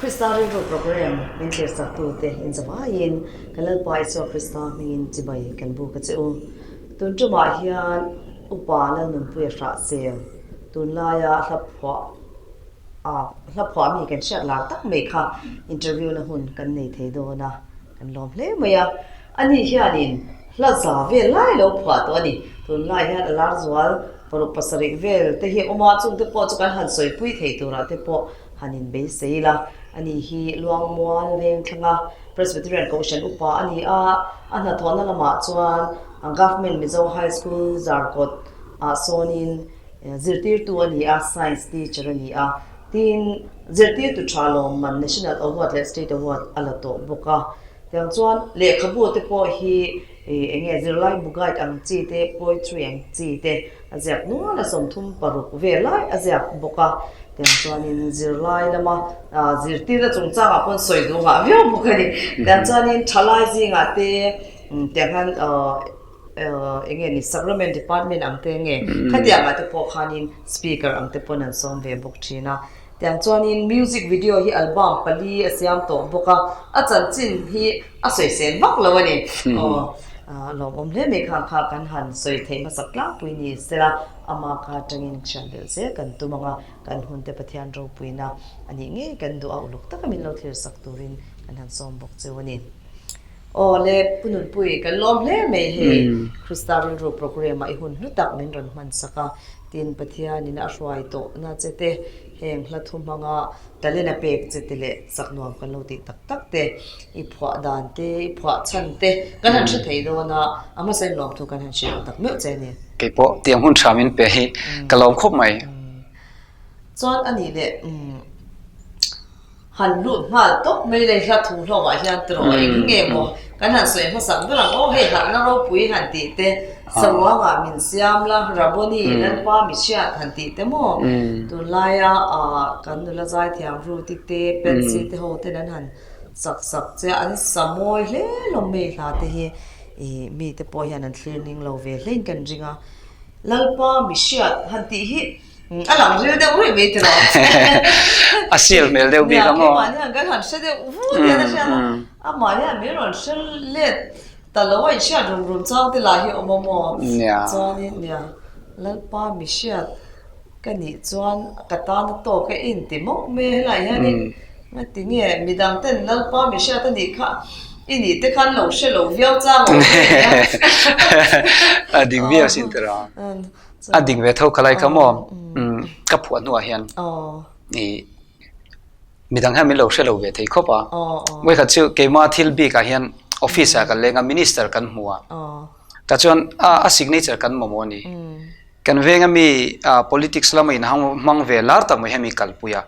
Krista rilru program min thlirsaktu te in zavaiin kan Lalpa Isua Krista hmingin chibai kan buk a che u. Tun tumah hian Upa Lalnunpuia Hrahsel tunlaia hla phuah a hla phuah mi kan hriat lar tak mai kha interview na hun kan nei thei dawn a, kan lawm hle mai a. Ani hianin hla za vel lai lo phuah tawh a ni. Tunlai hian a lar zual paruk pasarih vel te hi a awm a, chungte pawh chu kan han sawipui thei turah te pawh han inbeisei ila. Ani hi Luangmual Vengthlanga Presbyterian Kohhran upa a ni a, a hnathawhna lamah chuan Government Mizo High School Zarkawt ah sawnin Zirtirtu a ni a, Science teacher a ni a, tin zirtirtu tha lawmman National Award leh State Award a la tawh bawk a. Tiang chuan lehkhabu te pawh hi eng nge zirlaibu guide ang chi te, poetry ang chi te a ziak nual a, 36 vel lai a ziak bawk a. Tiang chuanin zirlai lama zirtirna chungchangah pawn sawi duh ngah viau bawk a ni. Tiang chuanin thalai zingah te tiang hian eng nge ni Sacrament Department ang te nge khatiang ah te pawh khanin speaker ang te pawn an sawm ve bawk thin a. Tiang chuanin music video hi album pali a siam tawh bawk a, a chanchin hi a sawisel vak lo a ni. Aw lawmawm hle mai kha kha kan han sawi theih hmasak tlangpui ni sela ama kha atangin hriat belh zel kan tum ang a, kan hun te Pathian ropuina a nih ngei kan duh a, uluk taka min lo thlir sak turin kan han sawm bawk cheu a ni. Aw le, Pu Nunpui, kan lawm hle mai hei. Krista rilru programme ah i hun hlu tak min rawn hman sak a, tin Pathianin a hruai tawhna che te, heng hla thu hmanga talent a pek che te leh sak nuam kan lo tih tak tak te, i phuah dan te, i phuah chhan te kan han hre thei dawn a, a hmasa in lawmthu kan han hrilh tak meuh che a ni. Keipawh tiang hun tha min pe hi ka lawm khawp mai. Chuan a nih leh Han lut nghal tawp mai le hla thu hlawmah hian tiraw eng nge maw kan han sawi hmasak ber ang aw hei harhna ropui han tih te saruangah min siam la Raboni Lalpa mi hriat han tih te maw tunlaia ah kan nula zaithiam Ruti te Patsy te ho ten an han sak sak che a an sa mawi hle hlawm mai hla te hi ih mite pawh hian an thlir ning lo ve hlein kan ring a Lalpa mi hriat han tih hi A lang ril deuh ruih mai tiraw? A sial hmel deuh bik a maw? Nia, keimah hian kan han hre deuh vut hian a hriat a, amah hian min rawn hre let ta lo a, inhriat rum rum chang te lah hi awm a maw? Chuanin nia, Lalpa mi hriat ka nih chuan ka tan a tawk e inti mawk mai a, helaiah hianin Ngati nge midang ten Lalpa mi hriat a nih kha i nih te khan lo hre lo viau chang awm em nia? A dik viau sin tiraw? A dik ve tho khalai kha maw ka phuah hnuah hian i midang hian min lo hre lo ve thei khawp a vawikhat chu keimah thil bik ah hian office ah kan leng a minister kan hmu a tah chuan a signature kan mamawh a ni kan veng ami politics lama in hmang ve lar tak mai hian mi kalpui a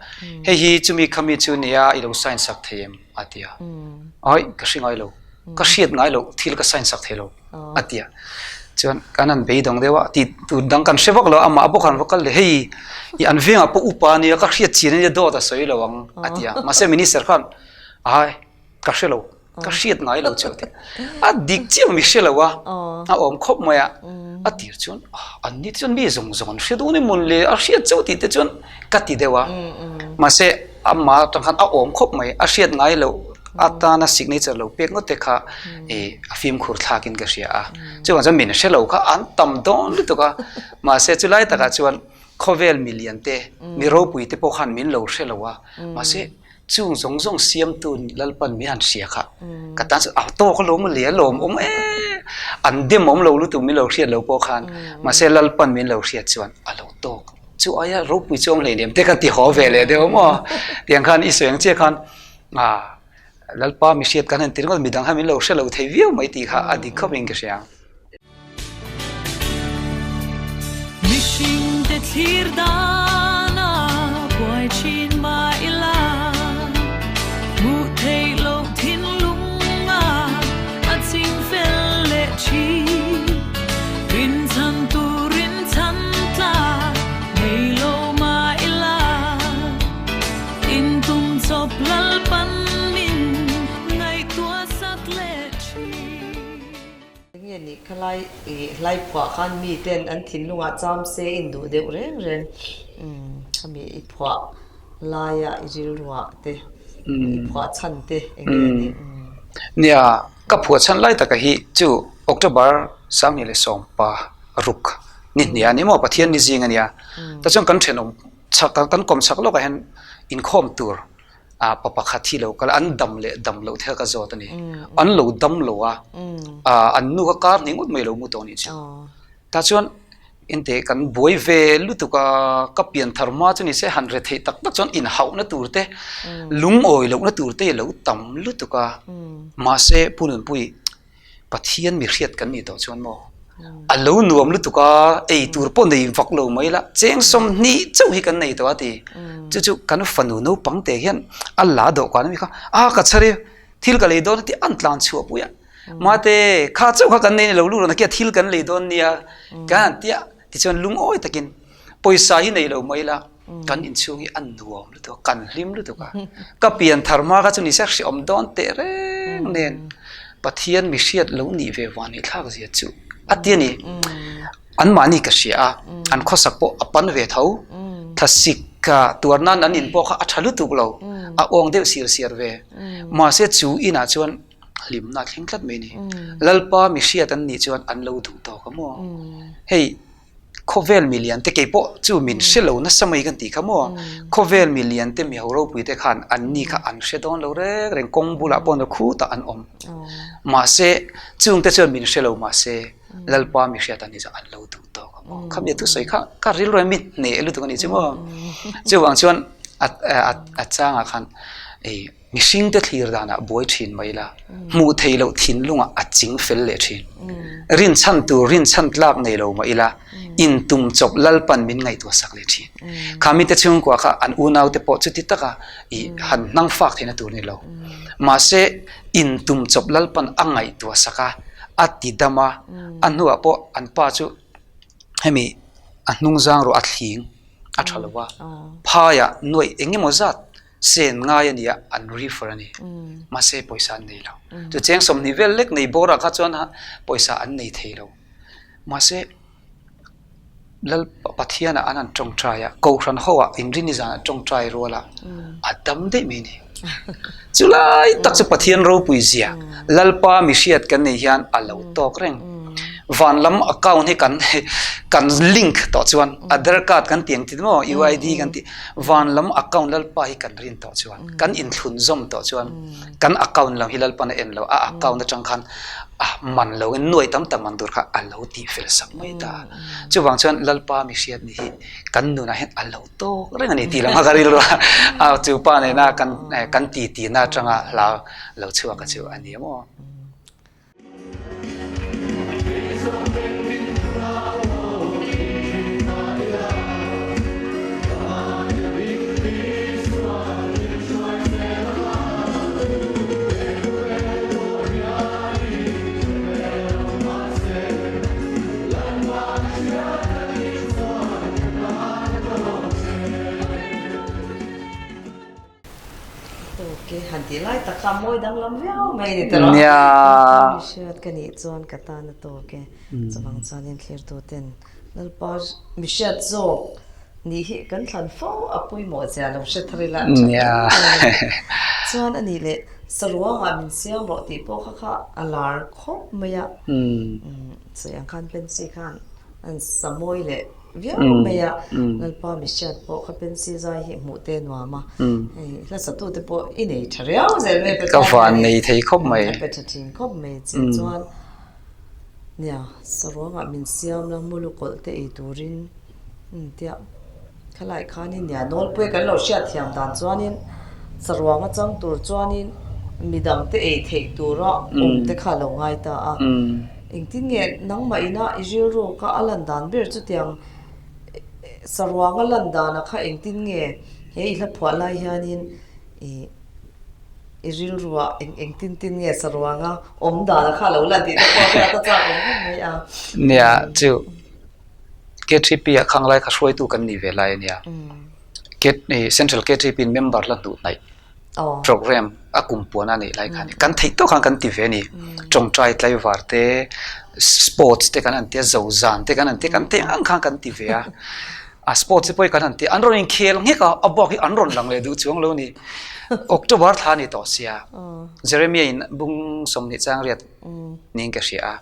hei hi chumi khami chu nia i lo sign sak thei em a ti a ai ka hre ngai lo ka hriat ngai lo thil ka sign sak thei lo a ti a chuan kan han beidawng deuh a tih tur dang kan hre vak lo a amah bawk han va kal leh hei ih an vengah pawh upa ania ka hriat chin ania dawt a sawi lo ang a ti a mahse minister khan ai ka hre lo ka hriat ngai lo chu a ti a dik chiah mi hre lo a a awm khawp mai a a tir chuan an ni chuan mi zawng zawng an hre dawn emaw le a hriat chauh tih te chuan ka ti deuh a mahse amah atang khan a awm khawp mai a hriat ngai loh atana signature lo pek ngawt te kha ih a fimkhur thlak in ka hria a chuvang chuan min hre lo kha an tam dawn lutuk a mahse chulai takah chuan khawvel milian te mi ropui te pawh khan min lo hre lo a mahse chung zawng zawng siamtu Lalpan min han hria kha ka tan chuan a tawk alawm a le alawm awm e an dem awm lo lutuk min lo hriat lo pawh khan mahse Lalpan min lo hriat chuan a lo tawk chu aia ropui chu awm hleinem te ka ti haw ve leh deuh maw tiang khan i sawi ang chiah khan ah Lalpa mi hriat kan han ti ringawt midang khan min lo hre lo thei viau mai tih kha a dik khawp in ka hria. Mihring te thlir dana buai thin mah ila, hmuh theih loh thinlunga a ching fel leh thin. Rinchhan tur rinchhan tlak nei lo mah ila, intum chawp Lalpan min ngaihtuah sak leh thin. Enge nih kha lai ih hlai phuah khan mi ten an thinlungah cham se in duh deuh reng reng umm khami i phuah laia i rilruah te. i phuah chhan te eng nge a nih? Nia, ka phuah chhan lai taka hi chu October 2016 ni hnih a ni maw Pathian ni zing a nia. Tichuan kan thenawm chhak kan kawm chhak lawkah hian inkhawm tur ah pa pakhat hi lo kal a, an dam leh dam loh thil ka zawt a ni. An lo dam lo a, ah an nu kha kar hnih ngawt mai lo mu tawh a nih chu. Tah chuan inte kan buai ve lutuk a, ka pian thar hma chu ni se han re theih tak tak chuan inhauhna tur te, lungawi lohna tur te lo tam lutuk a. Mahse Pu Nunpui Pathian mi hriat kan nih tawh chuan maw a lo nuam lutuk a, ei tur pawh nei vak lo mai la, cheng 20 chauh hi kan nei tawh a ti. Chu chu kan fanu naupang te hian a la dawhkan ami kha, a ka chhar i thil ka lei dawn a ti an tlan chhuah pui a. Mate kha chauh kha kan nei ni lo lu rawn a kia thil kan lei dawn nia kan han tia tichuan lungawi takin pawisa hi nei lo mai la kan inchhung hi a nuam lutuk a kan hlim lutuk a ka pian thar hma kha chu ni se hreawm dawn teh reng nen Pathian mi hriat lo nih ve vang nih thlak zia chu a ti a ni. Anmahni ka hria a, an khawsak pawh a pan ve tho. Thlasik tuar nan an in pawh kha a tha lutuk lo, a awng deuh siar siar ve. Mahse chu inah chuan hlimna a thleng tlat mai a ni. Lalpa mi hriat an nih chuan an lo duh tawk a maw? Hei khawvel mi lian te kei pawh chu min hre lo nasa mai kan tih kha maw? Khawvel mi lian te mi ho ropui te khan an ni kha an hre dawn lo reng reng kawng bulah pawh an khutah an awm. Mahse chungte chuan min hre lo mahse Lalpa mi hriat an nih chuan an lo duh tawk a maw? Khami a thusawi kha ka rilru hian mi hneh lutuk a nih chu maw? Chuvang chuan a changah khan ei Mihringte thlir danah buai thin mai la, hmuh theih loh thinlungah a ching fel leh thin. Rinchhan tur rinchhan tlak nei lo mah ila, intum chawp Lalpan min ngaihtuah sak leh thin. Kha mite chhungkua kha an unaute pawh chuti taka i han hnang fak theihna tur ni lo. Mahse, intum chawp Lalpan a ngaihtuah sak a, a ti dam a, a hnuah pawh an pa chu hemi a hnungzang ruah a thling a tha lo a, phaiah nuaih eng emaw zat Sen ngai a nia, an refer a ni. Mahse pawisa an nei lo. Chu cheng 20 vel lek nei bawrah kha chuan pawisa an nei thei lo. Mahse Lal Pathianah an han tawngtai a, Kohhran hoah Inrini zanah tawngtai rualah a dam daih mai a ni. Chulai tak chu Pathian ropui zia, Lalpa mi hriat kan nei hian a lo tawk reng. Van lam account hi kan kan link tawh chuan Aadhar card kan tih ang ti maw, UID kan tih. Van lam account Lalpa hi kan rin tawh chuan, kan inthlun zawm tawh chuan kan account lam hi Lalpan a en lo, a account atang khan a man lo in nuai tam tak man tur kha a lo tih fel sak mai ta. Chuvang chuan Lalpa mi hriat ni hi kan nunah hian a lo tawk reng a ni tih lam kha ka rilru a, chu pa nena kan kan titi na atanga hla lo chhuak kha chu a ni maw. Ok, han tih lai tak kha mawi danglam viau mai a ni tawh. Nia. Mi hriat ka nih chuan ka tan a tawk e. Chuvang chuanin thlirtu ten Lalpa mi hriat zawk nih hi kan thlan fo a pawimawh zia lo hre thar ila a tha hle mai a ni. Chuan a nih leh saruangah min siam rawh tih pawh kha kha a lar khawp mai a. Sawi ang khan Pensi khan an sa mawi leh viau mai a, Lalpa mi hriat pawh kha Pensi zai hi hmuh te nuam a, hei hla satu te pawh i nei tha riau zel mai Pathian Ka van nei thei khawp mai. A pe tha thin khawp mai che chuan nia saruangah min siam la mulu kawlh te ei turin tia Khalai khanin nia nawlpui kan lo hriat thiam dan chuanin saruang atang tur chuanin midang te ei theih tura awm te kha lo ngai ta a. Engtin nge nangmah ina i rilru kha a lan dan ber chutiang saruang a lan danah kha engtin nge he i hla phuah lai hianin i i rilruah eng engtin tin nge saruanga awm danah kha a lo lan tih te pawh hriat a chak awm khawp mai a. Nia chu. KTP ah khang lai kha hruaitu kan nih ve lai a nia. Central KTP in member la hnuh hnaih program a kum puan a neih lai kha a ni. Kan theih tawk khan kan ti ve a ni. Tawngtai tlaivar te, sports te kan han ti a, zozan te kan han ti a, kan theih ang khan kan ti ve a. A sports te pawh hi kan han ti a, an rawn inkhel nghek a, a bak hi an rawn lang leh duh chuang lo a ni. October thla a ni tawh sia, Jeremiah in bung 20 chang riat niin ka hria a,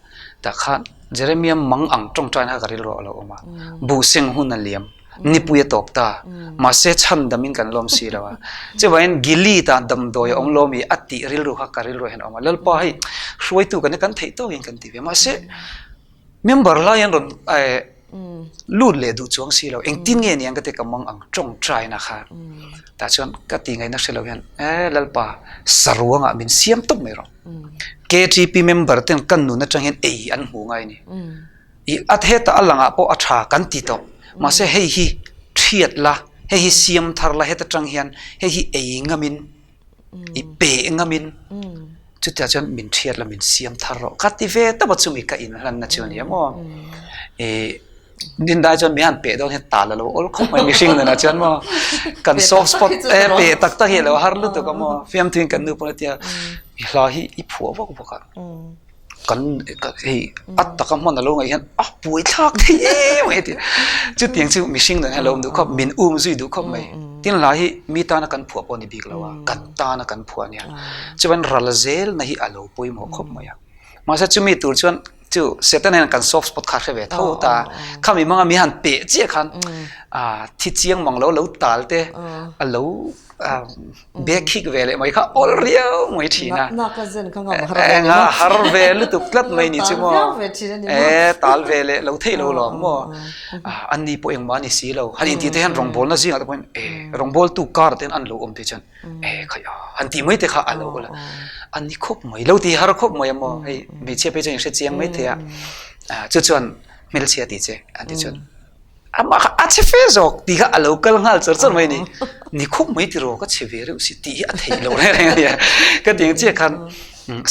tah khan Jeremiah mang ang tawngtaina kha ka rilru a lo awm a, buh seng hun a liam, nipui a tawp ta, mahse chhan damin kan lawm si lo a. Chuvangin Gilead ah damdawi a awm lo mi a tih rilru kha ka rilru ah hian a awm a, Lalpa hei hruaitu kan kan theih tawkin kan ti ve, mahse member lai an rawn lut leh duh chuang si lo, engtin nge niang ka ti ka mang ang tawngtaina kha tah chuan ka tih ngaihna hre lo hian e Lalpa saruangah min siam tawp mai rawh. KTP member ten kan nun atang hian ei an hmu ngai a ni. I a hetah a langah pawh a tha kan ti tawh. Mahse hei hi thiat la, hei hi siam thar la heta tang hian hei hi ei ngamin i pe ngamin chutiah chuan min thiat la min siam thar rawh ka ti ve tawp a chumi ka inhlanna chu a ni a maw. I Nindai chuan mi han peh dawn hian tal a lo awl khawp mai mihring nunah chuan maw kan soft spot e peh tak tak hi a lo har lutuk a maw fiamthuin kan nu pawn a tia i hla hi i phuah vak vak a kan hei a taka hman a lo ngaih hian a buai thlak thei em mai a ti chutiang chu mihring nun hian a lo awm duh khawp min um zui duh khawp mai tin hla hi mi tana kan phuah pawh a ni bik lo a kan tana kan phuah a nia chuan ral zelna hi a lo pawimawh khawp mai a mahse chumi tur chuan Chu Satan hian kan soft spot kha hre ve tho ta. Khami hmanga mi han peh chiah khan thi chiang mang lo lo tal te a lo bek khik ve leh mai kha awl riau mai thin a. Enga har ve lutuk tlat mai ni chu maw. E tal ve leh lo theih lo lawm maw. An ni pawh engmah a ni si lo. Han intih te hian rawngbawlna zingah te pawhin e rawngbawltu kar te hian an lo awm te chuan e khai a han tih mai te kha a lo awl a a ni khawp mai lo ti har khawp mai a maw hei hmeichhia phei chuan in hre chiang mai thei a chu chuan hmelchhia tih che an ti chuan amah kha a che fe zawk tih kha a lo kal nghal char char mai a ni ni khawp mai tiraw ka che ve reuh si tih hi a theih loh reng reng a nia ka ti ang chiah khan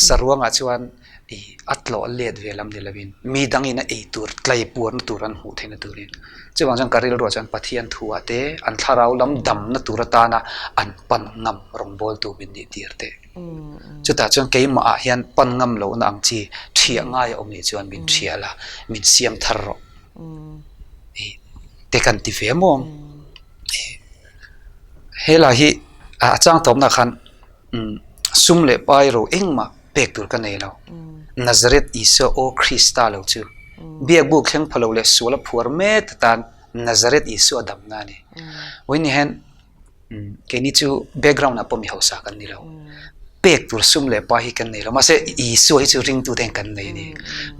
saruangah chuan I a tlawh let ve lam ni lovin mi dangin a ei tur tlai puarna tur an hmuh theihna turin chuvang chuan ka rilruah chuan Pathian thuah te an thlarau lam damna tur atana an pan ngam rawngbawltu min nih tir teh. Chutah chuan keimahah hian pan ngam lohna ang chi thiah ngai a awm nih chuan min thiah la, min siam thar rawh i te kan ti ve maw? Helai hi a chang tawpna khan Sum leh pai ro engmah pek tur ka nei lo. Nazareth Isua aw Krista lo chu biakbuk thleng pha lo leh sual a phuar mek te tan Nazareth Isua damna a ni. Vawiin hian keini chu background ah pawh mi hausa kan ni lo. Pek tur sum leh pai hi kan nei lo. Mahse Isua hi chu ringtu te hian kan nei a ni.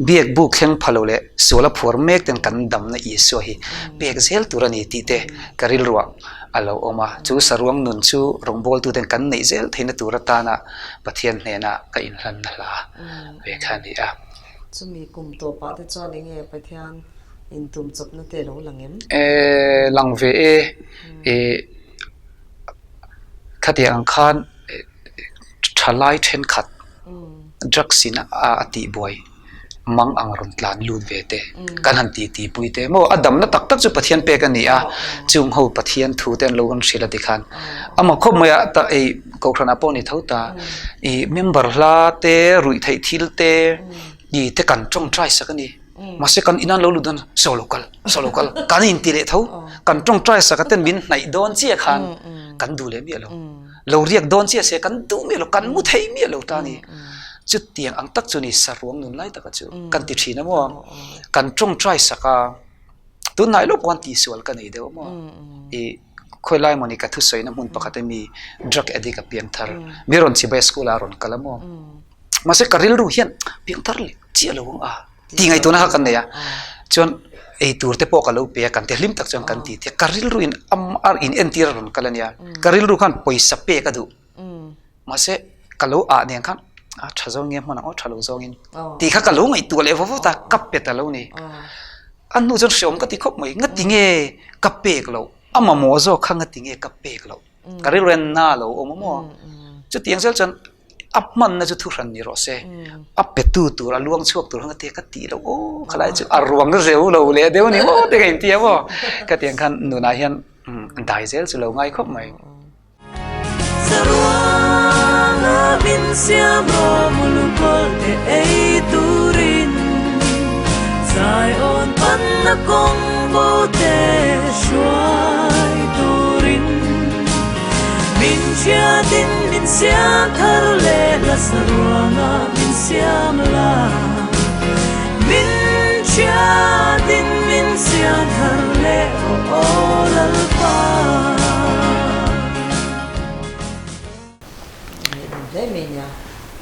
Biakbuk thleng pha lo leh sual a phuar mek ten kan damna Isua hi pek zel tur a ni tih te ka rilruah a lo awm a, chu saruang nun chu rawngbawltuten kan neih zel theihna tur atana Pathian hnena ka inhlanna hla ve kha a ni a. Chumi kum tawpah te chuan eng nge Pathian intum chawpna te lo lang em? E, lang ve e. E, khatiang ang khan thalai thenkhat drugs in a tihbuai mang ang rawn tlan lut ve te kan han ti ti pui te maw a damna tak tak chu Pathian pek a ni a chung ho Pathian thu te an lo rawn hrilh a tikhan amah khawp mai a ta ei kohhran ah pawh a ni tho ta ih member hla te ruih theih thil te ih te kan tawngtai sak a ni. Mahse kan ina lo lut dawn saw lo kal saw lo kal kan inti leh tho kan tawngtai sak a ten min hnaih dawn chiah khan kan duh leh miah lo lo riak dawn chiah se kan duh miah lo kan mu thei miah lo ta a ni chutiang ang tak chu ni saruang nun lai taka chu kan ti thin a maw kan tawngtai sak a tunhnai lawk pawh khan tihsual ka nei deuh a maw ih khawilai mawni ka thusawina hmun pakhat a mi drug addict a piang thar mi rawn chibai school ah a rawn kal a maw. Mahse ka rilru hian piangthar leh chiah lo ang a tih ngaihtuahna kha kan nei a, chuan ei tur te pawh ka lo pe a kan ti hlim tak chuan kan ti tia ka rilru in a in entir a rawn kal a nia ka rilru khan pawisa pek a duh mahse ka lo ah nen khan a tha zawng nge hman ang aw tha lo zawngin tih kha ka lo ngaihtuah leh vawt vawt a ka pe ta lo ni a hnu chuan hreawm ka ti khawp mai ngati nge ka pek loh a mamawh zawk kha ngati nge ka pek loh ka rilru hian na lo awm a maw chutiang zel chuan A hmanna chu thuhran ni rawh se, a petu tur, a luang chhuak tur hanga te ka tih loh aw khalai chu a ruang reu lo leh deuh ni maw te ka inti a maw ka tiang khan nunah hian dai zel chu lo ngai khawp mai. Saruanga min siam rawmul kawlte ei turin Zion panna kawng. Kawngbo te hruai turin min hriatin min siam thar leh la saruanga min siam la. Min hriatin min siam thar leh rawh aw Lalpa. Ngaihdam hle mai nia,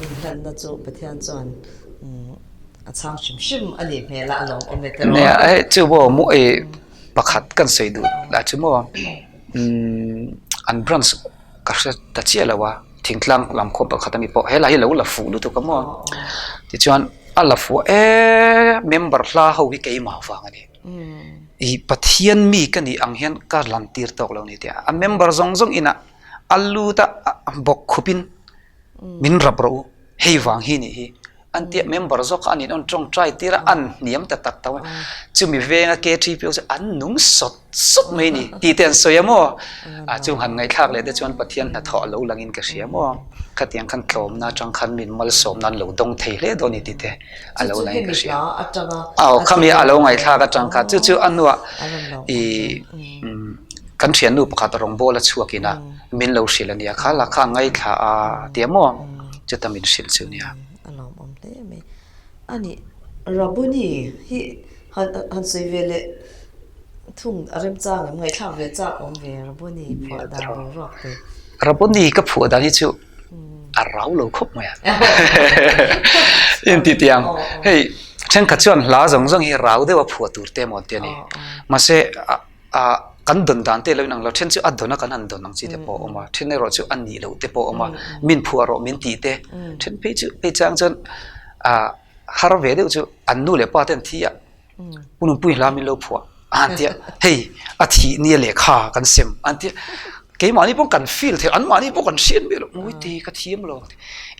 inhlanna chu Pathian chuan a chhang hrim hrim a nih hmel a, a lawm awm e tiraw? Nia, hei chu maw mu ei pakhat kan sawi duh lah chu maw an branch ka hre ta chiah lo a, thingtlang lam khawm pakhat a mi pawh helai hi lo la fuh lutuk a maw tichuan a la fuh a e member hla ho hi keimah vang a ni. I Pathian mi ka nih ang hian ka lantir tawk lo a ni tih a, a member zawng zawng inah A lut a, a bawk khupin min rap rawh u, hei vang hi nih hi. An tia member zawk kha an in awn tawngtai tir a, an hniam ta tak tak a. Chumi venga KTP ho chu an nung sawt sawt mai a ni tih te an sawi a maw? A chung han ngaihthlak leh te chuan Pathian hnathawh a lo langin ka hria maw? Khatiang khan tlawmna atang khan min malsawmna an lo dawng thei hle dawn a ni tih te a lo langin ka hria. Aw khami a lo ngaihthlak atang kha chu chu a hnuah ih Kan thiannu pakhat rawngbâwl a chhuak ina min lo hrilh a nia, kha la kha ngaithla a tia maw? Chuta min hrilh chu nia. A lawmawm hle mai. A nih, Rabuni hi han han sawi ve leh thung a remchang em? Ngaihthlak ve chak awm ve Rabuni phuah dan boruak te. Rabuni ka phuah dan hi chu a rau lo khawp mai a. Inti tiang hei thenkhat chuan hla zawng zawng hi rau deuh a phuah tur te emaw an ti a ni. Mahse Ah kan dawn dan te lo inang lo, then chu a dawn a kan han dawn ang chi te pawh a awm a, then erawh chu a nih loh te pawh a awm a, min phuah rawh min tih te, then phei chu phei chang chuan ah har ve deuh chu an nu leh pa te an thi a, pu nunpui hla min lo phuah a han tia hei a thih nia lehkha kan sem a han tia, keimahni pawh kan feel theih anmahni pawh kan hriat miah loh ngawite ka thiam lo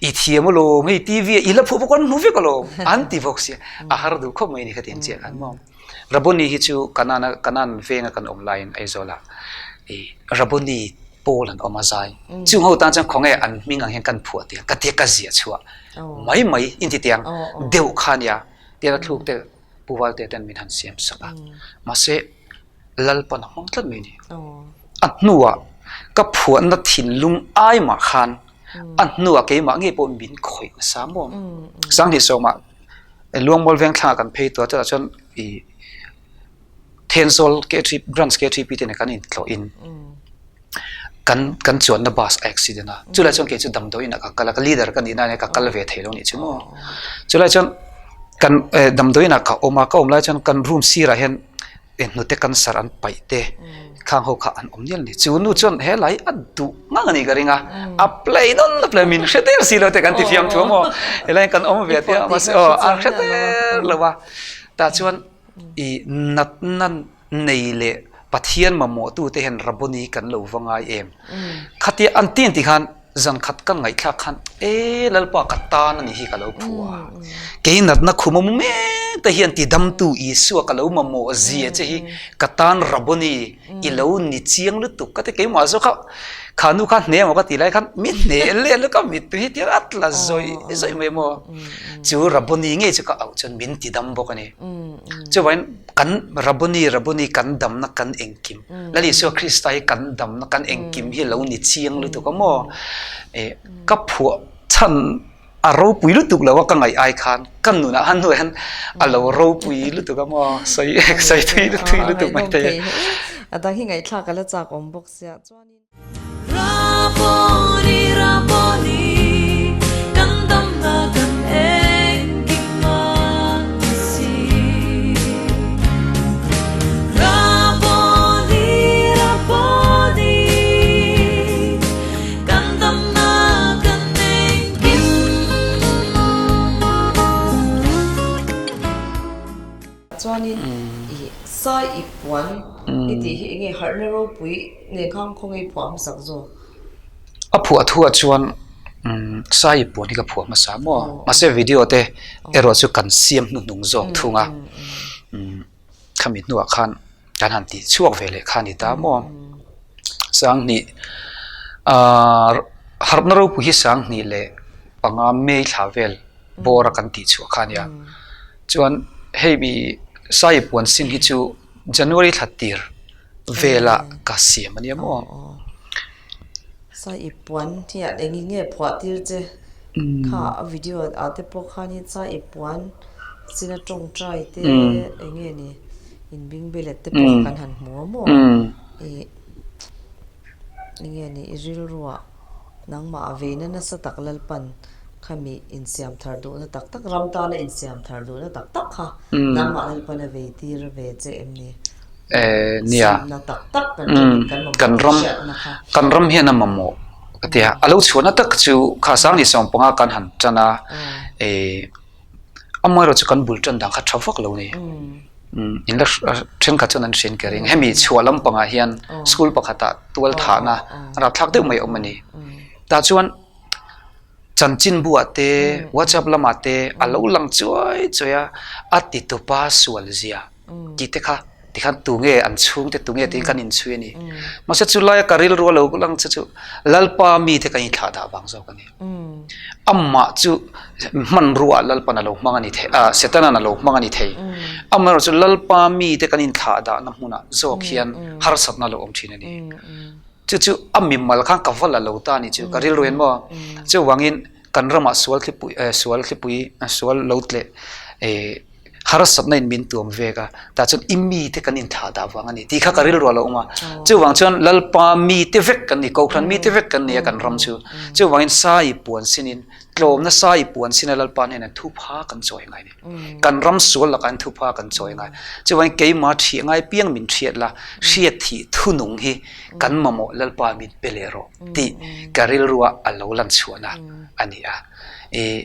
i thiam alawm hei TV ah i la phuah bawk a an hmu vek alawm an ti bawk sia a har duh khawp mai a ni khatiang chiah khan maw. Raboni hi chu Kanaan Kanaan venga kan awm laiin Aizawlah ih Raboni pawl an awm a zai. Chung ho tan chuan khawnge an hming ang hian kan phuah tiang ka tia ka ziah chhuah mai mai inti tiang deuh kha nia tiang a thluk te Pu Valte ten min han siam sak a. Mahse Lalpan a hmang tlat mai a ni. A hnuah ka phuahna thinlung ai mah khan a hnuah keimah ngei pawh min khawih nasa maw. Sanghnih sawmah Luangmual veng thlangah kan phei tawh a chutah chuan ih Thenzawl K3 branch K3P te nen kan intlawhin kan kan chuanna bus a accident a chulai chuan kei chu damdawiin ah ka kal a ka leader ka nih na ania ka kal ve thei lo nih chu maw chulai chuan kan eh damdawiin ah ka awm a ka awm lai chuan kan room sirah hian hnute cancer an paih te khang ho kha an awm nial a ni chu nu chuan helai a duh ngang a nih ka ring a a play nawn a play min hre der si lo te kan ti fiam thu maw helai kan awm ve tia mahse aw a hre der lo a tah chuan ih natna nei leh Pathian mamawh tu te hian Rabboni kan lo va ngai em khatia an ti an tih khan Zan khat ka ngaihthlak khan e Lalpa ka tan a nih hi ka lo phu a, kei natna khum a mu mek te hian tidamtu Isua ka lo mamawh zia che hi ka tan Rabboni i lo ni chiang lutuk ka ti keimah zawk kha kha nu kha hne emaw ka tih lai khan mi hne leh lutuk a mittui hi tiang a tla zawih zawih mai maw chu Rabboni ngei chu ka auh chuan min tidam bawk a ni chuvangin kan Rabboni Rabboni kan damna kan engkim Lal Isua Krista hi kan damna kan engkim hi lo ni chiang lutuk a maw? Eh, ka phuah chhan a ropui lutuk lo a ka ngaih ai khan ka nunah han hnuai hian a lo ropui lutuk a maw? Sawi sawi thui thui lutuk mai thei. A dang hi ngaihthlak a la chak awm bawk sia chuanin. Rabboni Rabboni kan damna kan engkim a ni si Rabboni Rabboni kan damna kan engkim. Chuanin i sai i puan i tih hi enge harhna ropui nen khan khawnge i phuah hmasak zawk? A phuah thuah chuan sai i puan hi ka phuah hmasa maw? Mahse video te erawh chu kan siam hnuhnung zawk thung a, khami hnuah khan kan han tih chhuak ve leh kha a ni ta maw? Sanghnih ahh harhna ropui hi sanghnih leh panga May thla vel bawr a kan tih chhuah kha a nia. Chuan hei mi sai puan sin hi chu. January thla tir vela ka siam a nia maw. Sa i puan hian eng nge phuah tir che kha a video ah te pawh khanin sa i puan sina tawngtai te eng nge ni inbingbelet te pawh kan han hmu a maw ih eng nge ni i rilruah nangmah a veina nasa tak Lalpan khami insiam thar duhna tak tak ram tana insiam thar duhna tak tak kha nangmah Lalpan a vei tir ve che em ni? Nia kan ram kan ram hian a mamawh ka ti a, a lo chhuahna tak chu kha Sangni sawmpanga kan han tan a amaherawh chu kan bul tan dan kha tha vak lo a ni in la thenkhat chuan an hriat ka ring hemi chhuah lampangah hian school pakhatah tual thahna rapthlak deuh mai a awm a ni tah chuan. Chanchinbu ah te, WhatsApp lamah te a lo lang chuai chuai a, a ti tupa sual zia tih te kha tikhan tunge an chhungte tunge tiin kan inchhui a ni. Mahse chu laia ka rilru a lo lang che chu Lalpa mite kan inthlah dah vang zawk a ni. Amah chu hmanrua Lalpan a lo hmang a ni thei ah Setanan a lo hmang a ni thei. Amaherawhchu chu Lalpa mite kan inthlah dahna hmunah zawk hian harsatna a lo awm thin a ni. Chu chu a mimal khan ka va la lo ta a ni chu ka rilru hian maw chuvangin kan ramah sual thlipui eh sual thlipui sual lo tleh eh harsatna in min tuam vek a tah chuan i mite kan inthlah dah vang a ni tih kha ka rilru a lo awm a chuvang chuan Lalpa mite vek kan ni Kohhran mite vek kan ni a kan ram chu chuvangin sai puan sinin tlawmna sai puan sina Lalpa hnenah thupha kan chawi ngai a ni. Kan ram sual lakah hian thupha kan chawi ngai. Chuvangin keimah ṭhiah ngai piang min hriat la, hriat thih thunung hi kan mamawh Lalpa min pe leh rawh tih ka rilrua a lo lan chhuahna a ni a. Ih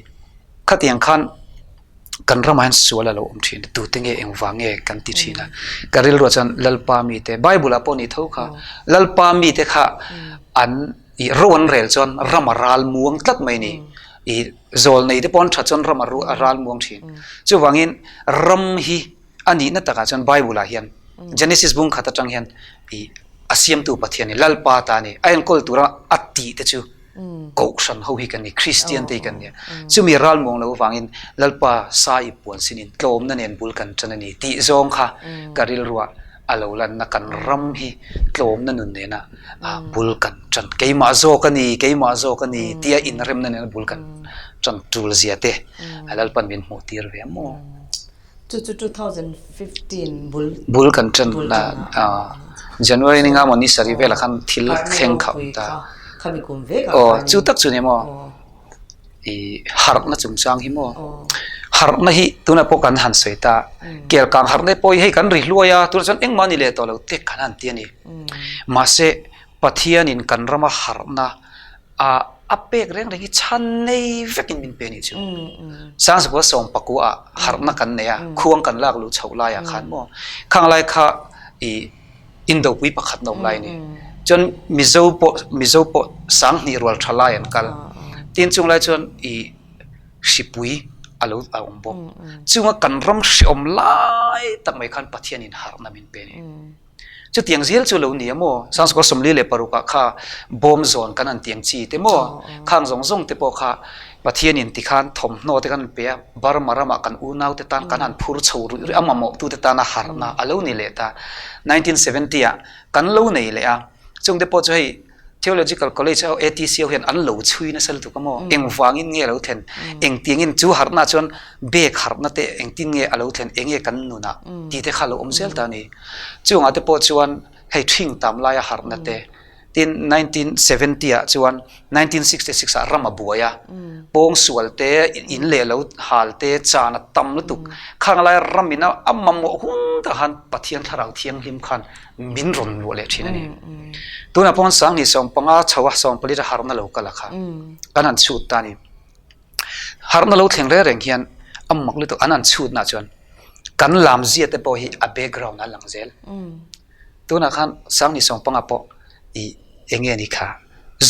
khatiang khan kan ramah hian sual a lo awm ṭhin a, tute nge engvang nge kan ti ṭhin a. Ka rilruah chuan Lalpa mite, Bible ah pawh ni tho kha, Lalpa mite kha an ih ro an rel chuan ram a ral muang tlat mai a ni. Ih Zawlnei te pawh an that chuan ram a ral muang thin. Chuvangin ram hi a nihna takah chuan Bible ah hian Genesis bung khat atang hian ih a siamtu Pathian hi Lalpa ta a ni. A enkawl tura a tih te chu Kohhran ho hi kan ni, Kristian te hi kan ni a. Chumi ral muang lo avangin Lalpa sa i puan sinin tlawmna nen bul kan tan a ni tih zawng kha ka rilruah a lo lanna kan ram hi tlawmna nun nena bul kan tan keimah zawk a ni keimah zawk a ni tia inremna nena bul kan tan tul zia te Lalpan min hmuh tir ve maw. Chu chu 2015 bul bul kan tan na January ni nga maw ni sarih velah khan thil thleng kha awm ta aw chu tak chu ni maw. I harhna chungchang hi maw? Harhna hi tunah pawh kan han sawi ta. Kelkang harhna pawh hi hei kan ri hluai a, tunah chuan engmah a ni leh tawh lo te kan han ti a ni. Mahse, Pathianin kan rama harhna a a pek reng reng hi chhan nei vekin min pe a nih chu. Sangzakua sawmpakua ah harhna kan nei a, khuang kan lak luh chhoh laiah khan maw? Khang lai kha i. Indopui pakhat na awm lai a ni. Chuan Mizo pawh Mizo pawh sanghnih rual tha lai an kal. Tin chung lai chuan ih hripui a lo a awm bawk. Chunga kan ram hreawm lai tak mai khan Pathianin harhna min pe a ni. Chutiang zel chu lo ni a maw? Sangsuka 46 ah kha bawm zawn kan han tiang chi te maw? Khang zawng zawng te pawh kha Pathianin tikhan thawmhnaw te kan han pe a, Burma ramah kan unaute tan kan han phur chho ruih ruih a, mamawhtute tana harhna a lo ni leh ta. 1970 ah kan lo nei leh a, chungte pawh chu hei Theological College ho ATC ho hian an lo chhui nasa lutuk a maw? Engvangin nge a lo thlen? Engtiangin chu harhna chuan bag harhna te engtin nge a lo thlen? Enge kan nunah tih te kha a lo awm zel ta a ni. Chungah te pawh chuan hei ṭhing tam laia harhna te, Tin, 1970 ah chuan 1966 ah ram a buai a, pawngsual te, in leh lo hal te, chan a tam lutuk. Khang lai ram in a mamawh hun tak khan Pathian Thlarau Thianghlim khan min rawn luah leh thin a ni. Tunah pawh sanghnih 15 chho a 14 a harhna lo kal a kha kan han chhut ta a ni. Harhna lo thleng reng reng hian a mak lutuk an han chhutna chuan kan lamzia te pawh hi a background a lang zel. Tunah khan Sangni Sawmpanga pawh i eng nge ni kha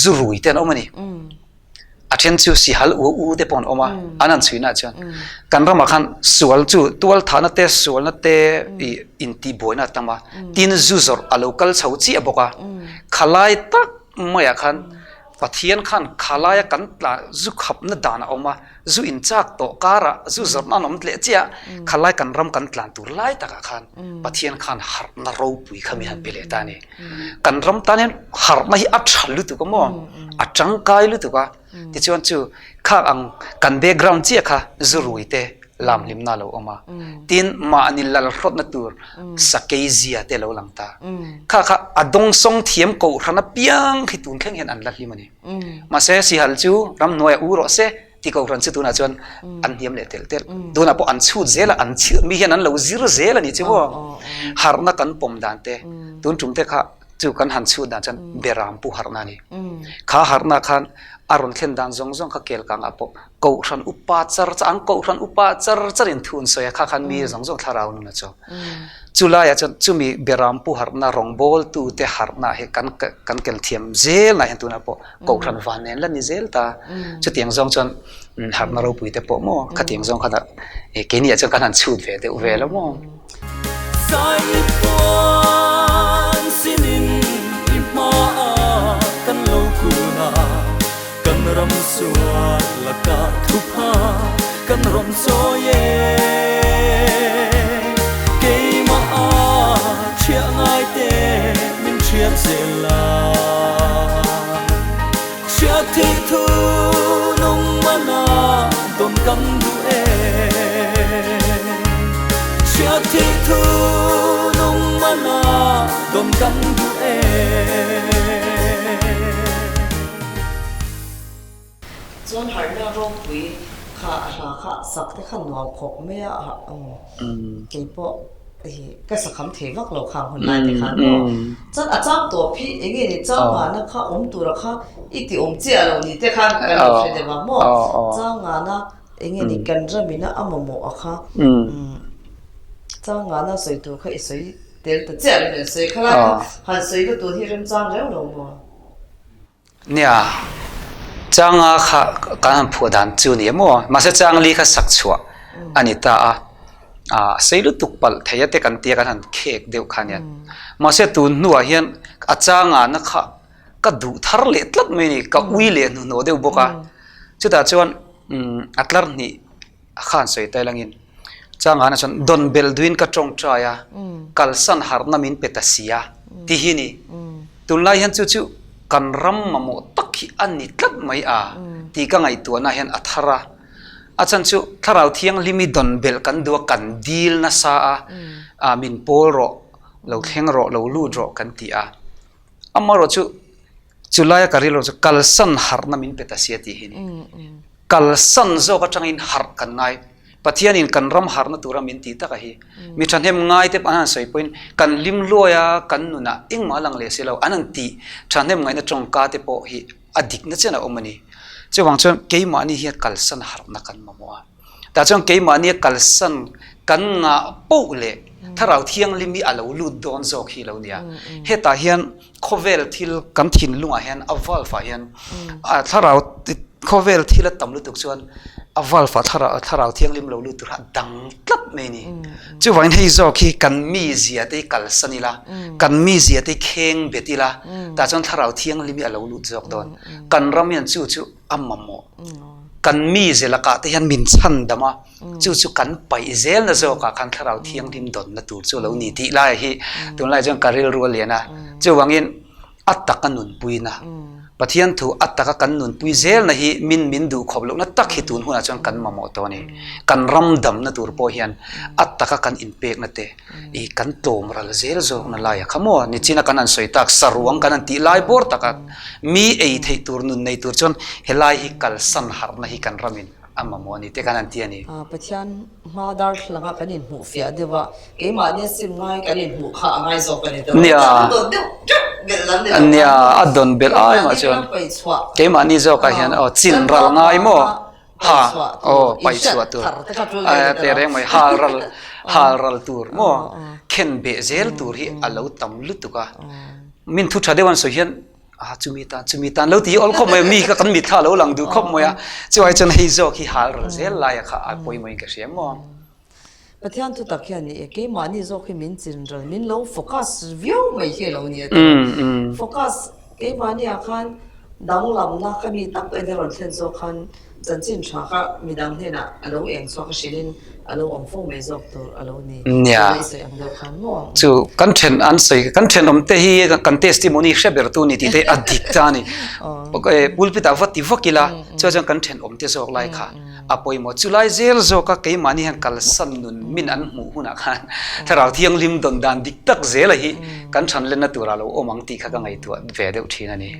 zu rui te an awm a ni. A then chu sihal u u te pawh an awm a, an han chhuina chuan kan ramah khan sual chu tual thahna te sualna te i intihbuaina a tam a, tin zu zawrh a lo kal chho chiah bawk a, khalai tak maiah khan. Pathian khan khalaia kan tla zu khapna dan a awm a, zu in chak tawh karah zu zawrhna an awm tleh chiah a, khalai kan ram kan tlan tur lai takah khan Pathian khan harhna ropui kha min han pe leh ta a ni. Kan ram tan hian harhna hi a tha lutuk a maw? A tangkai lutuk a, tichuan chu khak ang kan background chiah kha zu rui te lam hlimna a lo awm a, tin mahni lalhrawtna tur sakei zia te a lo lang ta. Kha kha a dawngsawng thiam kohhran apiang khi tun thleng hian an la hlim a ni. Mahse sihal chu ramhnuaiah u rawh se ti kohhran chu tunah chuan an hniam leh telh telh. Tunah pawh an chhut zel a, an chhiat mi hian an lo zir zel a nih chu maw. Harhna kan pawm dan te, tun tum te kha chu kan han chhut dan chuan beram pu harhna a ni. Kha harhna khan a rawn thlen dan zawng zawng kha kel kangah pawh kohhran upa char char an kohhran upa char char in thu an sawi a, kha khan mi zawng zawng thlarau nun a chaw. Chu laiah chuan chumi beram pu harhna rawngbawltu te harhna hi kan kan kel thiam zel nah hian tunah pawh kohhran van nen la ni zel ta. Chutiang zawng chuan harhna ropui te pawh maw khatiang zawng khan keiniah chuan kan han chhut ve deuh vel a maw. Kan ram sual lakah thupha kan rawn sawi e. Keimah a thiah ngai te min thiat zel a. Hriat theih thu nung mana dawn kan duh e. Hriat theih thu nung mana dawn kan duh e. Chuan harhna ropui kha a hla kha sak te kha nuam khawp mai a keipawh hi ka sakham thei vak lo khang hun lai te khan maw chuan a chang tawp hi eng nge ni chang ngana kha awm tura kha i ti awm chiah lo ni te khan kan lo hre deuh a maw chang ngana eng nge ni kan ramina a mamawh a kha chang ngana sawi tur kha i sawi tel ta chiah lo ni sawi kha lai kha han sawi na tur hi remchang reuh lo maw. Nia, Changa kha kan han phuah dan chu ni emaw, mahse Changli kha sak chhuah a ni ta a, ah sei lutuk palh thei a te kan tia kan han khek deuh kha nia. Mahse tun hnuah hian a Changa na kha ka duh thar leh tlat mai a ni, ka ui leh hnuhnawh deuh bawk a. Chutah chuan a tlar hnih a khan sawi ta ilangin Changana chuan dawn belh duhin ka tawngtai a, kalsan harhna min pe ta si a ti hi ni. Tunlai hian chu chu kan ram mamawh tak hi a ni tlat mai a tih ka ngaihtuahna hian a thar a. A chhan chu Thlarau Thianghlim hi dawn belh kan duh a, kan dil nasa a, min pawl rawh, lo thleng rawh, lo lut rawh kan ti a. Amaherawhchu chulaia ka rilru chu kalsan harhna min pe ta si a tih hi ni. Kalsan zawk atangin harh kan ngai. Pathianin kan ram harhna tura min tih taka hi mi thahnem ngai te an han sawi pawhin kan hlim hluai a, kan nunah engmah a lang leh si lo. An han tih thahnem ngaihna tawngka te pawh hi a dikna chen a awm a ni. Chuvang chuan keimahni hian kalsan harhna kan mamawh a. Tah chuan keimahnia kalsan kan ngah poh leh Thlarau Thianghlim hi a lo lut dawn zawk hi lo nia. Hetah hian khawvel thil kan thinlungah hian a valve ah hian Thlarau khawvel thil a tam lutuk chuan a valve ah Thlarau Thianghlim lo lut tur a dang tlat mai a ni. Chuvangin hei zawk hi kan mizia te hi kalsan ila, kan mizia te hi kheng bet ila, tah chuan Thlarau Thianghlim hi a lo lut zawk dawn. Kan ram hian chu chu a mamawh. Kan mize lakah te hian min chhan dam a, chu chu kan paih zelna zawkah khan Thlarau Thianghlim dawnna tur chu a lo ni tih lai hi tunlai chuan ka rilru a lian a. Chuvangin a taka nunpuina, Pathian thu a taka kan nunpui zelna hi min min duh khawp lohna tak hi tun hunah chuan kan mamawh tawh a ni. Kan ram damna tur pawh hian a taka kan inpekna te, I kan tlawm ral zel zawkna laia kha maw? Nichina kan han sawi tak, saruang kan han tih lai bawr taka mi ei theih tur, nun nei tur chuan helai hi kalsan harhna hi kan ramin a mamawh a ni te kan han ti a ni. Pathian hma darthlanga kan inhmuh fiah deuh a, keimahni sim ngai kan inhmuh kha a ngai zawk a ni tawh. Nia, nia, a dawn belh ai mah chuan keimahni zawkah hian aw chin ral ngai maw? Ha, aw, paih chhuah tur. Teh reng mai, hal ral, hal ral tur maw? Khen beh zel tur hi a lo tam lutuk a. Min thu tha deuh an sawi hian, a chumi tan, chumi tan lo ti hi awl khawp mai a, mi kha kan mitthla a lo lang duh khawp mai a. Chuai chuan hei zawk hi hal ral zel laia kha a pawimawhin ka hria maw? Pathian thu tak hian ni e, keimahni zawk hi min chin ral, min lo focus viau mai hi a lo ni a ti. Focus keimahni ah khan. Danglamna kha mi tak en a rawn thlen zawk khan chanchin tha kha midang hnenah a lo eng chhuak a hrilhin a lo awm fo mai zawk tur a lo ni. Nia. Chu sawi ang deuh khan maw? Chu kan then an sawi kan thenawm te hi kan testimony hre ber tu ni tih te a dik ta a ni. Pulpit ah va ti vak ila chuan chuan kan thenawm te zawk lai kha a pawimawh. Chu lai zel zawka keimahni hian kalsan nun min an hmuh hunah khan Thlarau Thianghlim dawn dan dik tak zela hi kan thanlenna turah lo awm ang tih kha ka ngaihtuah ve deuh thin a ni.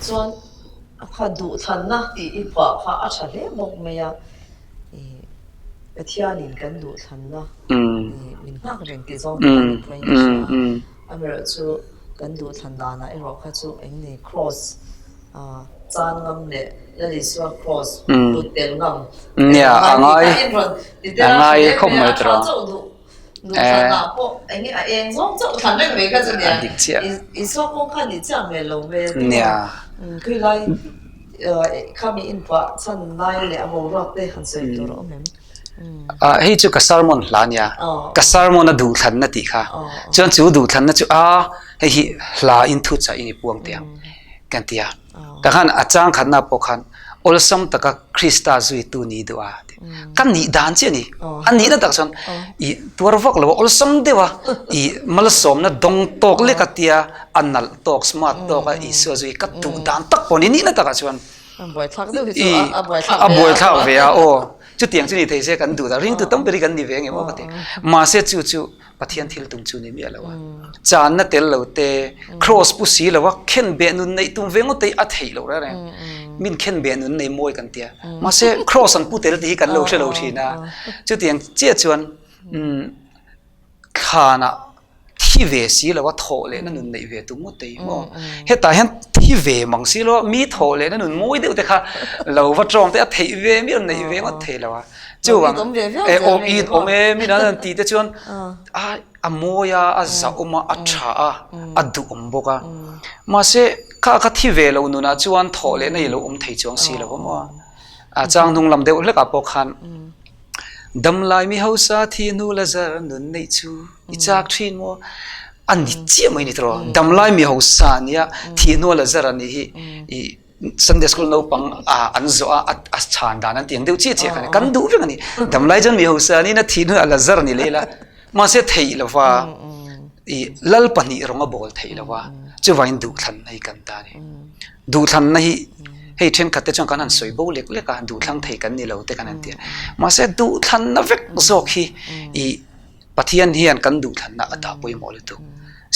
Chuan kha duhthlanna tih i phuah kha a tha hle bawk mai a, Pathianin kan duhthlanna min nghak reng tih zawng te kha ni pawhin ka hria a. Amaherawhchu kan duhthlan danah erawh kha chu eng ni Kraws chan ngam leh Lal Isua Kraws put tel ngam Nia, a ngai tih in rawn ti tel a ngai khawp mai tha chauh duh duhthlanah pawh eng nge a eng zawng chauh thlan reng mai kha chu nia Isua kawng kha ni chiah hmel lo hmel te khawilai khami inpuah chhan lai leh a boruak te han sawi tur a awm em? Hei chu ka sermon hla ania, ka sermon a duhthlanna tih kha. Chuan chu duhthlanna chu a hei hi hla in thu chah in i puang teh ang kan ti a. Tah khan a chang khatna pawh khan awlsam taka Krista zuitu ni duh a ti. Ka nih dan chiah a ni. A nihna tak chuan i tuar vak lo a, awlsam deuh a, i malsawmna dawng tawk lek a tia a nalh tawk, smart tawk a Isua zui ka duh dan tak pawh a ni. Nihna takah chuan a a buaithlak ve a aw chutiang chu ni thei se kan duh ta ringtu tam ber hi kan ni ve ang em aw ka ti mahse chu chu Pathian thil tum chu ni miah lo a channa tel lo te cross pu si lo a khen beh nun neih tum ve ngawt te hi a theih loh reng reng min khen beh nun nei mawi kan tia mahse cross an pu tel tih hi kan lo hre lo thin a chutiang chiah chuan thlanah thi ve si lo a thawh lehna nun neih ve tum ngawt te hi maw hetah hian thi ve mang si lo a mi thawh lehna nun mawi deuh te kha lo va tawng te a theih ve miah neih ve ngawt thei lo a chuvang e awm it awm e mi dang an tih te chuan a a mawi a a zahawm a a tha a a duhawm bawk a mahse kha kha thi ve lo nunah chuan thawh lehna hi lo awm thei chuang si lo a maw a chang hnung lam deuh hlekah pawh khan Damlai mi hausa thi hnu la zar nun neih chu i chak thin maw? A ni chiah mai ni tawh. Damlai mi hausa nia thi hnu la zar a nih hi i Sunday school naupang an zawh a a chhan dan an ti ang deuh chiah chiah kha a ni. Kan duh vek a ni. Damlai chuan mi hausa niin a thi hnu ah la zar a ni leh ila. Mahse theih lova i lal pahnih rawng a bawl theih lova chuvangin duhthlanna hi kan ta a ni. Duhthlanna hi hei thenkhat te chuan kan han sawi bo lek lek a, duhthlang thei kan ni lo te kan han ti a. Mahse duhthlanna vek zawk hi i Pathian hian kan duhthlanna a dah pawimawh lutuk.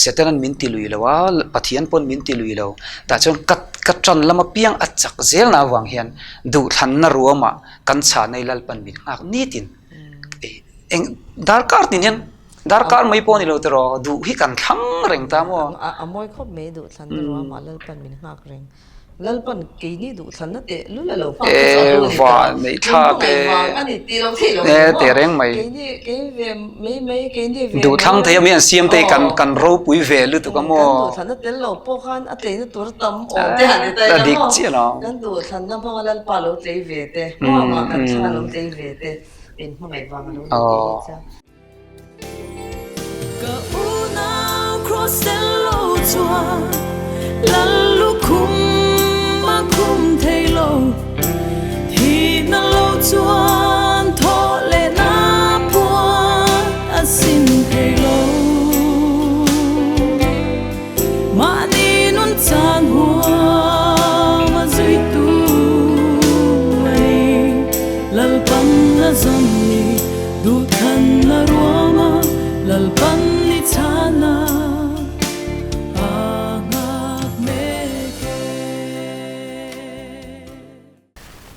Setanan min ti lui lo a, Pathian pawn min ti lui lo. Tah chuan ka ka tan lam apiang a chak zelna avang hian duhthlanna ruamah kan chhahna hi Lalpan min nghak nitin. Eng darkar tin hian darkar mai pawh a ni lo tiraw duh hi kan thlang reng ta maw? A mawi khawp mai duhthlanna ruamah Lalpan min nghak reng. Lalpan keini duhthlanna teh lul a lo nghak kha chu a lo ni ta. Neih thlak e. Vang a ni tih lo theih lo ni maw? Teh reng mai. Keini kei ve mai mai keini ve Duhthlang thei a mi an siam te hi kan kan ropui ve lutuk a maw? Kan duhthlanna tel lo pawh khan a tleina tur tam awm te han ni ta ila maw? Dik chiah lo. Kan duhthlanna hmanga Lalpa lo tlei ve te, hmangah kan thla lo tlei ve te. In hmangaih vang a lo ni tih hi chuan. Ka unau cross tel lo chuan lal lukhum a khum thei lo thihna lo chuan thawh leh na puan a sim thei lo mahni nun chan huam a zui tu a ni Lalpan a zawn ni duhthan a ruam a Lalpan ni chhan a a nghak mek e.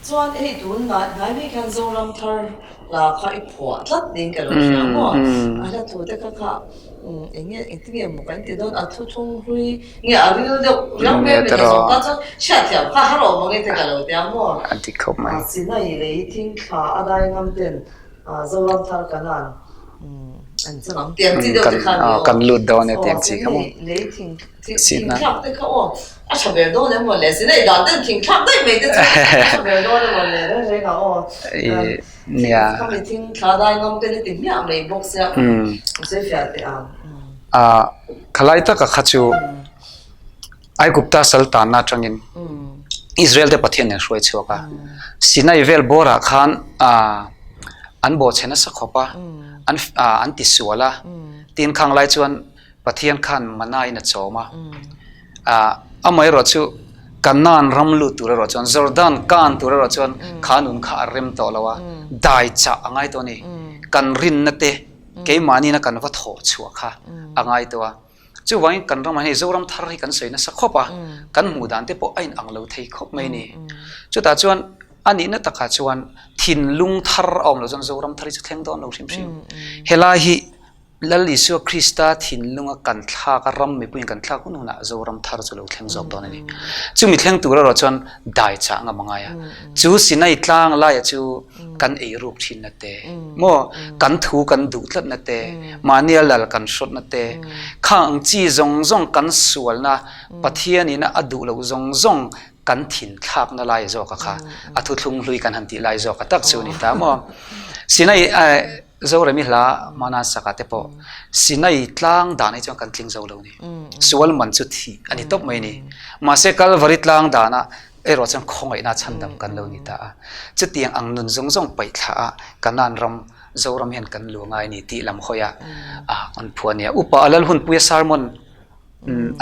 Chuan hei tun hnai mai khan Zoram thar hla kha i phuah tlat niin ka lo hria maw? A hla thu te kha kha eng nge engtin nge maw kan ti dawn a thuthlung hlui nge a ril deuh riau mai a mi hna zawng tan chuan hriatthiam kha har awm ang e te ka lo tia maw? A dik khawp mai. Sinai lei thingthla a dai ngam ten Zoram thar kanan an chang ang tiang chi deuh te kha ni aw. Kan lut dawn e tiang chi kha maw? Sinai lei thing thingthlak te kha aw a tha ber dawn em maw le Sinai dan ten thingthlak daih mai te chu a tha ber dawn em maw le reng reng ah aw. Nia. Khami thingthla dai ngam te ni ti hmiah mai bawk sia sawi fiah teh ang. Khalai taka kha chu Aigupta sal tanna atangin Israel te Pathian nen hruai chhuak a. Sinai vel bawrah khan an bawhchhe nasa khawp a, an an ti sual a. Tin khang lai chuan Pathian khan mana in a chawm a. Amaherawh chu Kanaan ram lut tur erawh chuan Jordan kan tur erawh chuan kha nun kha a rem tawh lo a, dai chah a ngai tawh a ni. Kan rinna te keimahni na kan va thawh chhuah kha a ngai tawh a. Chuvangin kan ramah hian Zoram thar hi kan sawi nasa khawp a, kan hmuh dan te pawh a inang lo thei khawp mai a ni. Chutah chuan a nihna takah chuan thinlung thar a awm loh chuan Zoram thar hi chu thleng dawn lo hrim hrim. Helai hi Lal Isua Krista thinlunga kan thlak a, ram mipuiin kan thlak hun hunah Zoram thar chu lo thleng zawk dawn a ni. Chumi thleng tur erawh chuan dai chah ngam a ngai a. Chu Sinai tlang laia chu kan ei ruk thinna te maw kan thu kan duh tlatna te mahnia lal kan hrawtna te khang ang chi zawng zawng kan sualna Pathianina a duh loh zawng zawng kan thin thlakna lai zawk a kha a thuthlung hlui kan han tih lai zawk a tak chu a ni ta maw Sinai Zoremi hla hmana saka te pawh Sinai tlang dan hi chuan kan tling zo lo ni sual man chu thih a ni tawp mai ni mahse Kalvari tlang dana Erawh chuan khawngaihna chhandam kan lo ni ta a. Chutiang ang nun zawng zawng paih thlah a Kanaan ram, Zoram hian kan lu ngai a ni tih lam hawi a an phuah a nia. Upa a lal hunpuia sermon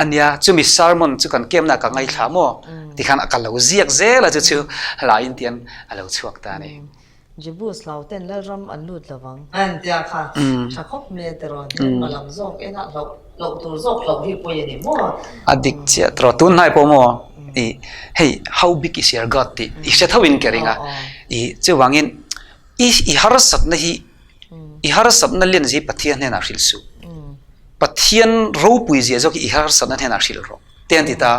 a nia, chumi sermon chu kan kemna ka ngaithla maw tikhan ka lo ziak zel a chu chu hlaiin tian a lo chhuak ta a ni. Jebus hlau ten Lalram an lut lo vang. An tia kha tha khawp mai te rawn hian hma lam zawk en a hlauh loh tur zawk hlauh hi pawi a ni maw? A dik chiah tawh tun hnai pawh maw i hei how big is your God tih i hre tho in ka ring a i chuvangin i i harsatna hi i harsatna len hi Pathian hnenah hrilh suh Pathian ropui zia zawk hi i harsatna hnenah hrilh rawh. te an ti ta.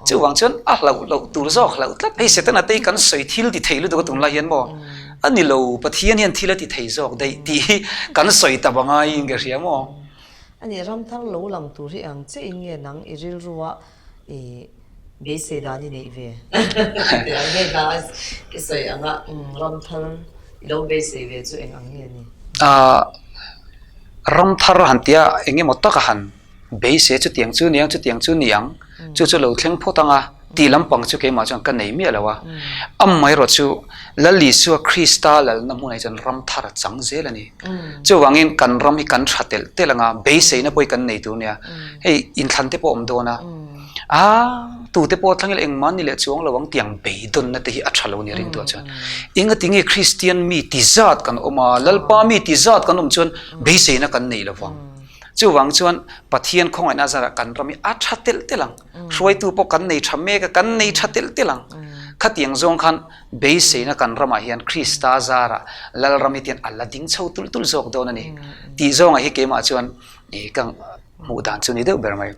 Chuvang chuan a hlauh loh tur zawk hlauh tlat. Hei Setana te hi kan sawi thil ti thei lutuk a tunlai hian maw? A ni lo, Pathian hian thil a ti thei zawk daih tih hi kan sawi ta bangaiin ka hria maw? A nih ramthar lo lang tur hi ang chiah in nge nang i rilrua i beisei dan i neih ve? Tih ang nge hna i sawi ang a, ramthar i lo beisei ve chu eng ang nge ni? Ramthar han tia eng emaw taka han Beisei chutiang chu niang chutiang chu niang chu chu lo thleng phawt ang a tih lampang chu keimah chuan ka nei miah lo a. Amaherawh chu Lal Isua Krista lalna hmunah hi chuan ram thar a chang zel a ni. Chuvangin kan ram hi kan tha telh telh ang a, beiseina pawh hi kan nei tur a nia. Hei inthlan te pawh a awm dawn a, aa tute pawh a thlang ila engmah ni leh chuang lo ang tiang beidawnna te hi a tha lo a nia ringtuah chuan. Engatinge Kristian mi ti zat kan awm a, Lalpa mi ti zat kan awm chuan beiseina kan nei lo vang. Chuvang chuan Pathian khawngaihna zarah kan ram hi a tha telh telh ang. Hruaitu pawh kan nei tha mek a, kan nei tha telh telh ang. Khatiang zawng khan beiseina kan ramah hian Krista zarah Lalram hi tian a la ding chho tulh tulh zawk dawn a ni. Tih zawngah hi keimah chuan ka hmuh dan chu ni deuh ber mai.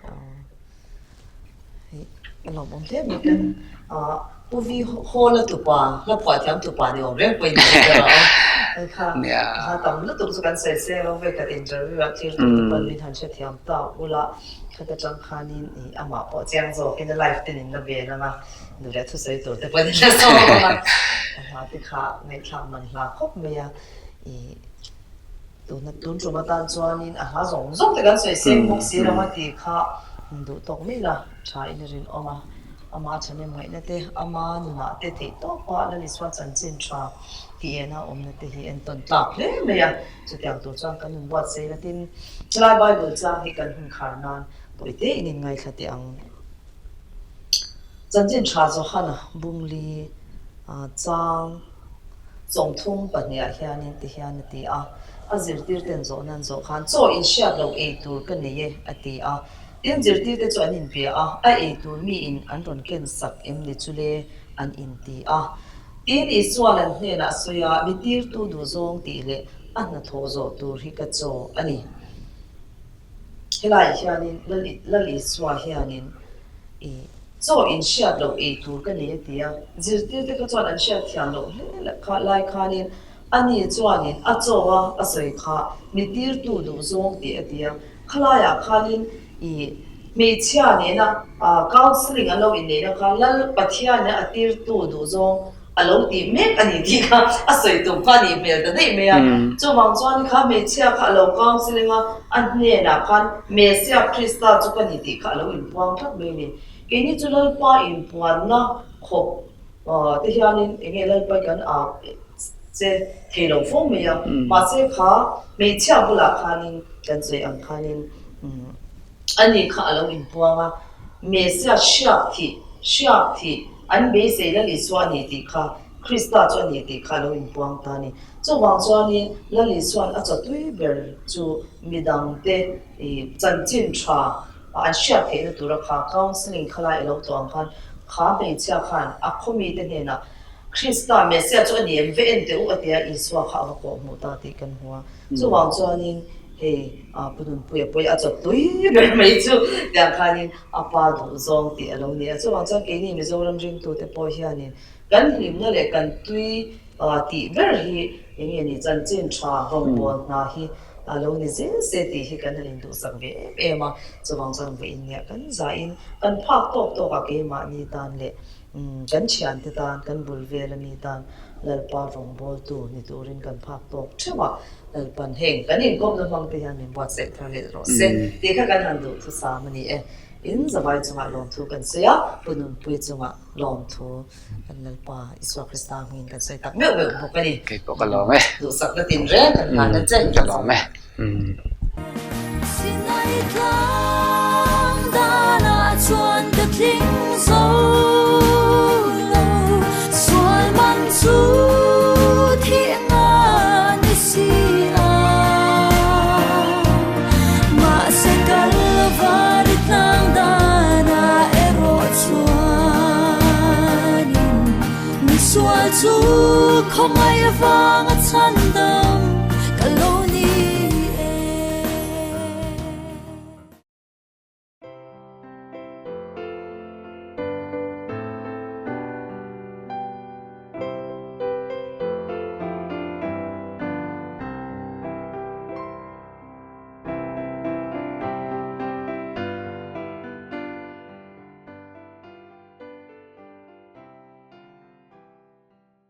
Hei a lawmawm hle mai kan Pu Vi Hawla tupa hla phuah thiam tupa ni awm reng pawhin ka hre a hei kha hla tam lutuk chu kan sawi seng lo vek khat interview ah thil tur te pawn min han hrethiam ta ula khata tang khanin ih amah pawh chiang zawkin a live ten in la ve lang a duh leh thusawi tur te pawhin in la sawm ang a hla te kha ngaihthlak man hla khawp mai a ih Tuna tun tum atan chuanin a hla zawng zawng te kan sawi seng bawk si lo a tih kha duh tawk mai la tha in a rinawm a, ama thahnem ngaihna te, ama nunah te theih tawp a Lal Isua chanchin tha tih ena awmna te hi entawn tlak hle mai a, chutiang tur chuan kan inbuatsaih la tin helai Bible chang hi kan hun khar nan pawi te in inngaithla teh ang. Chanchin tha Johana Bungli chang. 32 ah hianin ti hian a ti a, a zirtirten zawhna an zawh khan chaw in hriat loh ei tur ka nei e a ti a, tin zirtirte chu an inbia a, a ei tur miin an rawn ken sak em ni chu le an inti a. Tin, Isua'n an hnenah sawi a, Mi tirtu duhzawng tih leh a hnathawh zawh tur hi ka chaw a ni. Helaiah hianin Lal Isua hianin i chaw in hriat loh ei tur ka nei a ti a, zirtirte kha chuan an hriat thiam loh hle lai khanin ani chuanin a chaw a a sawi kha mi tirtu duhzawng tih a ti a, khalaiah khanin i hmeichhia nena counselling an lo inneihna kha Lal Pathianin a tirtu duhzawng a lo tih mek a ni tih kha a sawi tum kha a nih hmel ta daih mai a. Chuvang chuan kha hmeichhia kha a lo counselling a, a hnenah khan Messiah Krista chu ka ni tih kha a lo inpuang tlat mai a ni. Keini chu Lalpa inpuanna khawp te hianin eng nge Lalpa kan au che thei lo fo mai a, mahse kha hmeichhia bulah khanin kan sawi ang khanin Ani kha a lo inpuang a, Messia hriak thih, hriak thih, an beisei Lal Isua a ni tih kha, Krista chu a ni tih kha a lo inpuang ta a ni. Chuvang chuanin Lal Isua'n a chawtui ber chu midangte chanchin tha an hriat theihna tura kha counselling khalai a lo tuah ang khan kha hmeichhia khan a khawmite hnenah Krista, Messia chu a ni em ve en teh u a tia Isua kha a va kawhhmuh ta tih kan hmu a. Chuvang chuanin Hei a Pu Nunpuia pawh hi a chawt tui ber mai chu tiang khanin a pa duh zawng tih a lo ni a. Chuvang chuan keini Mizoram ringtute pawh hianin kan hlimna leh kan tui tih ber hi eng nge ni chanchin tha rawngbâwl hna hi a lo ni zel se tih hi kan han induhsak ve em em a. Chuvang chuan vawiin nia kan zahin kan phak tawk tawkah keimahni tan leh kan thiante tan, kan bul vel ami tan Lalpa rawngbawltu ni turin kan phak tawk theuh a, Lalpan heng kan inkawmna hmang te hian min buatsaih thar leh rawh se tih kha kan han duh thusam a ni e. In zavai chungah lawmthu kan sawi a, Pu Nunpui chungah lawmthu kan Lalpa Isua Krista hmingin kan sawi tak meuh meuh bawk a ni. Kei pawh ka lawm e. Duhsakna tinreng kan hlan a che. Ka lawm e. Sinai tlang danah chuan ka tling zo lo, sual man chu thihna ni si a. Mahse Kalvari tlang danah erawh chuanin mi sual chu khawngaih vanga chhandam ka lo.